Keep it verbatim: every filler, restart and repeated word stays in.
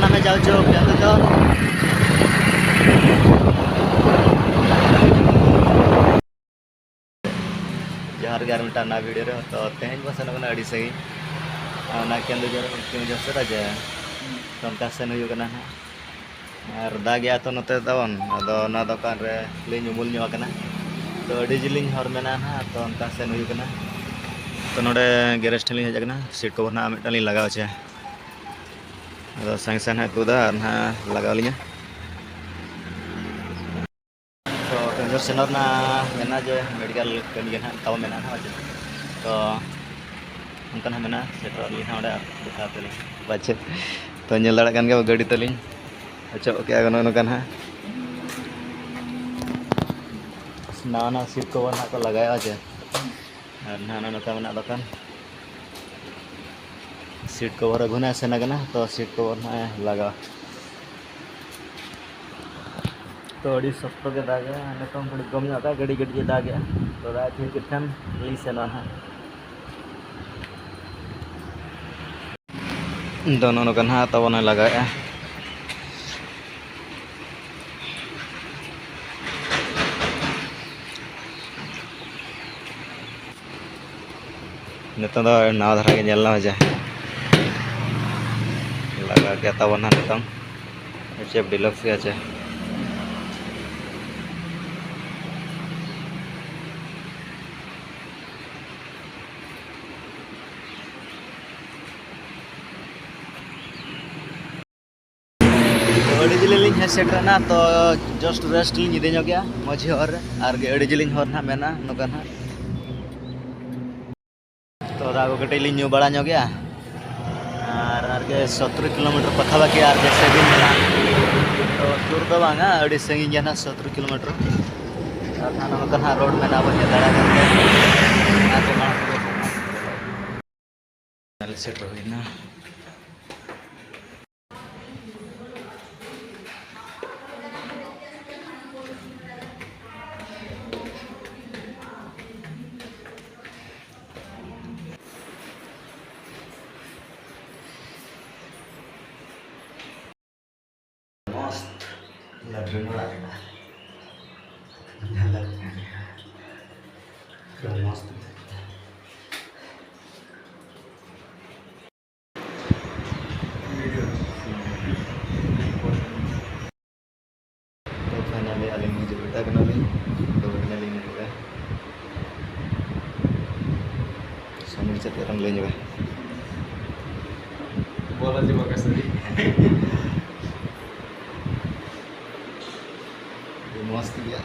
ᱚᱱᱟ ᱡᱟᱣ ᱪᱚ ᱠᱮᱫ ᱫᱚ᱾ ᱡᱚᱦᱟᱨ ᱜᱮ ᱟᱨ ᱢᱤᱫᱴᱟᱝ ᱱᱟᱣᱟ ᱵᱷᱤᱰᱤᱭᱳ ᱨᱮ᱾ ᱛᱚ, ᱛᱮᱦᱮᱧ ᱵᱚᱱ ᱥᱮᱱᱚᱜ ᱠᱟᱱᱟ ᱟᱹᱰᱤ ᱥᱟᱺᱜᱤᱧ᱾ ᱟᱨ ᱚᱱᱟ ᱠᱮᱱᱫᱩᱡᱷᱚᱨ, ᱠᱮᱱᱫᱩᱡᱷᱚᱨ ᱥᱮᱫ ᱨᱮ ᱡᱮ ᱚᱱᱠᱟ ᱥᱮᱱ ᱦᱩᱭᱩᱜ ᱠᱟᱱᱟ ᱦᱟᱸᱜ᱾ ᱟᱨ ᱫᱟᱜᱮᱜᱼᱟ ᱛᱚ ᱱᱚᱛᱮ ᱛᱟᱵᱚᱱ, ᱟᱫᱚ ᱚᱱᱟ ᱫᱚᱠᱟᱱ ᱨᱮ ᱞᱤᱧ ᱩᱢᱩᱞ ᱧᱚᱜ ᱟᱠᱟᱱᱟ᱾ ᱛᱚ, ᱟᱹᱰᱤ ᱡᱤᱞᱤᱧ ᱦᱚᱨ ᱢᱮᱱᱟᱜᱼᱟ ᱱᱟᱦᱟᱜ, ᱛᱚ ᱚᱱᱠᱟ ᱥᱮᱱ ᱦᱩᱭᱩᱜ ᱠᱟᱱᱟ᱾ ᱛᱚ, ᱱᱚᱰᱮ ᱜᱮᱨᱮᱡᱽ ᱴᱷᱮᱱ ᱞᱤᱧ ᱦᱮᱡ ᱟᱠᱟᱱᱟ, ᱥᱤᱴ ᱠᱚᱵᱚᱱ ᱱᱟᱦᱟᱜ ᱢᱤᱫᱴᱟᱝ ᱞᱤᱧ ᱞᱟᱜᱟᱣ ᱦᱚᱪᱚᱭᱟ᱾ ᱟᱫᱚ ᱥᱟᱝ ᱥᱟᱝ ᱦᱟᱸᱜ ᱛᱩᱫᱟ ᱟᱨ ᱱᱟᱦᱟᱜ ᱞᱟᱜᱟᱣ ᱟᱹᱞᱤᱧᱟ᱾ ᱛᱚ, ᱠᱮᱸᱫᱽᱨᱚ ᱥᱮᱱᱚᱜ ᱨᱮᱱᱟᱜ ᱢᱮᱱᱟᱜᱼᱟ ᱡᱮ ᱢᱮᱰᱤᱠᱮᱞ ᱠᱟᱹᱢᱤ ᱜᱮ ᱱᱟᱦᱟᱜ ᱛᱟᱵᱚ ᱢᱮᱱᱟᱜᱼᱟ ᱱᱟᱦᱟᱜ ᱡᱮ᱾ ᱛᱚ, ᱚᱱᱠᱟ ᱱᱟᱦᱟᱜ ᱢᱮᱱᱟᱜᱼᱟ, ᱥᱮᱴᱮᱨᱚᱜ ᱞᱟᱹᱜᱤᱫ ᱦᱟᱸᱜ ᱚᱸᱰᱮ ᱟᱨ ᱫᱮᱠᱷᱟᱣ ᱟᱯᱮ ᱞᱤᱧ᱾ ᱯᱟᱪᱮᱫ ᱛᱚ, ᱧᱮᱞ ᱫᱟᱲᱮᱭᱟᱜ ᱠᱟᱱ ᱜᱮᱭᱟ ᱜᱟᱹᱰᱤ ᱛᱟᱹᱞᱤᱧ ᱚᱪᱚᱜ ᱠᱮᱜᱼᱟ ᱠᱚ ᱱᱚᱜᱼᱚ ᱱᱚᱝᱠᱟ ᱱᱟᱦᱟᱜ᱾ ᱱᱟᱣᱟ ᱱᱟᱣᱟ ᱥᱤᱴ ᱠᱚ ᱱᱟᱦᱟᱜ ᱠᱚ ᱞᱟᱜᱟᱣᱮᱜᱼᱟ ᱡᱮ᱾ ᱟᱨ ᱱᱟᱦᱟᱜ ᱱᱚᱜᱼᱚ ᱱᱚᱝᱠᱟ ᱢᱮᱱᱟᱜ ᱫᱚᱠᱟᱱ᱾ ᱥᱤᱴ ᱠᱚᱵᱷᱟᱨ ᱟᱹᱜᱩ ᱱᱟᱦᱟᱜ ᱥᱮᱱ ᱟᱠᱟᱱᱟ, ᱛᱚ ᱥᱤᱴ ᱠᱚᱵᱷᱟᱨ ᱱᱟᱦᱟᱜ ᱮ ᱞᱟᱜᱟᱣᱟ᱾ ᱛᱚ ᱟᱹᱰᱤ ᱥᱚᱠᱛᱚ ᱜᱮ ᱫᱟᱜᱟ, ᱱᱤᱛᱚᱝ ᱜᱷᱟᱹᱲᱤᱡ ᱠᱚᱢ ᱧᱚᱜ ᱟᱠᱟᱫ, ᱜᱟᱹᱰᱤ ᱜᱟᱹᱰᱤ ᱜᱮ ᱫᱟᱜᱮᱜᱼᱟ᱾ ᱛᱚ ᱫᱟᱜ ᱛᱷᱤᱨ ᱠᱮᱫ ᱠᱷᱟᱱ ᱞᱤᱧ ᱥᱮᱱᱚᱜᱼᱟ ᱱᱟᱦᱟᱜ᱾ ᱫᱚ ᱱᱚᱜᱼᱚ ᱱᱚᱝᱠᱟ ᱱᱟᱦᱟᱜ ᱛᱟᱵᱚᱱᱮ ᱞᱟᱜᱟᱣᱮᱜᱼᱟ᱾ ᱱᱤᱛᱚᱜ ᱫᱚ ᱱᱟᱣᱟ ᱫᱷᱟᱨᱟ ᱜᱮ ᱧᱮᱞ ᱧᱟᱢᱟ ᱡᱮ ᱞᱟᱜᱟᱣ ᱠᱮᱫ ᱛᱟᱵᱚᱱ ᱦᱟᱸᱜ ᱱᱤᱛᱚᱝ ᱮᱪ ᱮᱯᱷ ᱰᱤᱞᱚᱠᱥ ᱜᱮ ᱟᱪᱪᱷᱟ᱾ ᱛᱚ, ᱟᱹᱰᱤ ᱡᱤᱞᱤᱧ ᱞᱤᱧ ᱦᱮᱡ ᱥᱮᱴᱮᱨᱮᱱᱟ, ᱛᱚ just rest ᱞᱤᱧ ᱤᱫᱤ ᱧᱚᱜᱮᱜᱼᱟ ᱢᱟᱹᱡᱷᱤ ᱦᱚᱨ ᱨᱮ, ᱟᱨ ᱜᱮ ᱟᱹᱰᱤ ᱡᱤᱞᱤᱧ ᱦᱚᱨ ᱱᱟᱦᱟᱜ ᱢᱮᱱᱟᱜᱼᱟ ᱱᱚᱝᱠᱟ ᱱᱟᱦᱟᱜ᱾ ᱛᱚ ᱫᱟᱜ ᱠᱚ ᱠᱟᱹᱴᱤᱡ ᱞᱤᱧ ᱧᱩ ᱵᱟᱲᱟ ᱧᱚᱜᱮᱜᱼᱟ, ᱟᱨ ᱟᱨ ᱜᱮ ᱥᱚᱛᱨᱚ ᱠᱤᱞᱳᱢᱤᱴᱟᱨ ᱯᱟᱠᱷᱟ ᱯᱟᱠᱷᱤ ᱟᱨ ᱜᱮ ᱥᱟᱺᱜᱤᱧ ᱢᱮᱱᱟᱜᱼᱟ᱾ ᱛᱚ ᱥᱩᱨ ᱫᱚ ᱵᱟᱝᱟ, ᱟᱹᱰᱤ ᱥᱟᱺᱜᱤᱧ ᱜᱮᱭᱟ ᱱᱟᱦᱟᱜ, ᱥᱚᱛᱨᱚ ᱠᱤᱞᱳᱢᱤᱴᱟᱨ᱾ ᱟᱨ ᱱᱟᱦᱟᱜ ᱱᱚᱝᱠᱟ ᱱᱟᱦᱟᱜ ᱨᱳᱰ ᱢᱮᱱᱟᱜᱼᱟ, ᱵᱚᱱ ᱧᱮᱞ ᱫᱟᱲᱮᱭᱟᱜ ᱠᱟᱱ ᱜᱮᱭᱟ᱾ ᱟᱨ ᱜᱮ ᱢᱟᱲᱟᱝ ᱥᱮᱫ ᱟᱞᱮ ᱥᱮᱴᱮᱨ ᱦᱩᱭᱱᱟ᱾ ᱞᱟᱹᱴᱨᱤᱱ ᱚᱲᱟᱜ ᱠᱟᱱᱟ᱾ ᱧᱮᱞ ᱫᱟᱲᱮᱭᱟᱜ ᱠᱟᱱᱟ᱾ ᱯᱩᱨᱟᱹ ᱢᱚᱡᱽ ᱛᱮ᱾ ᱛᱚ, finally ᱟᱹᱞᱤᱧ ᱦᱤᱡᱩᱜ ᱢᱮᱛᱟ ᱠᱟᱱᱟᱞᱤᱧ᱾ ᱛᱚ, ᱤᱱᱟᱹᱞᱤᱧ ᱧᱮᱞ ᱠᱮᱫᱟ᱾ ᱥᱟᱢᱤᱨ ᱪᱮᱫ ᱞᱮᱠᱟᱢ ᱞᱟᱹᱭ ᱧᱚᱜᱟ? ᱵᱚᱞᱟ ᱡᱮ ᱵᱟᱠᱟ ᱥᱟᱹᱨᱤ᱾ ᱟᱹᱰᱤ ᱢᱚᱡᱽ ᱛᱮᱜᱮ᱾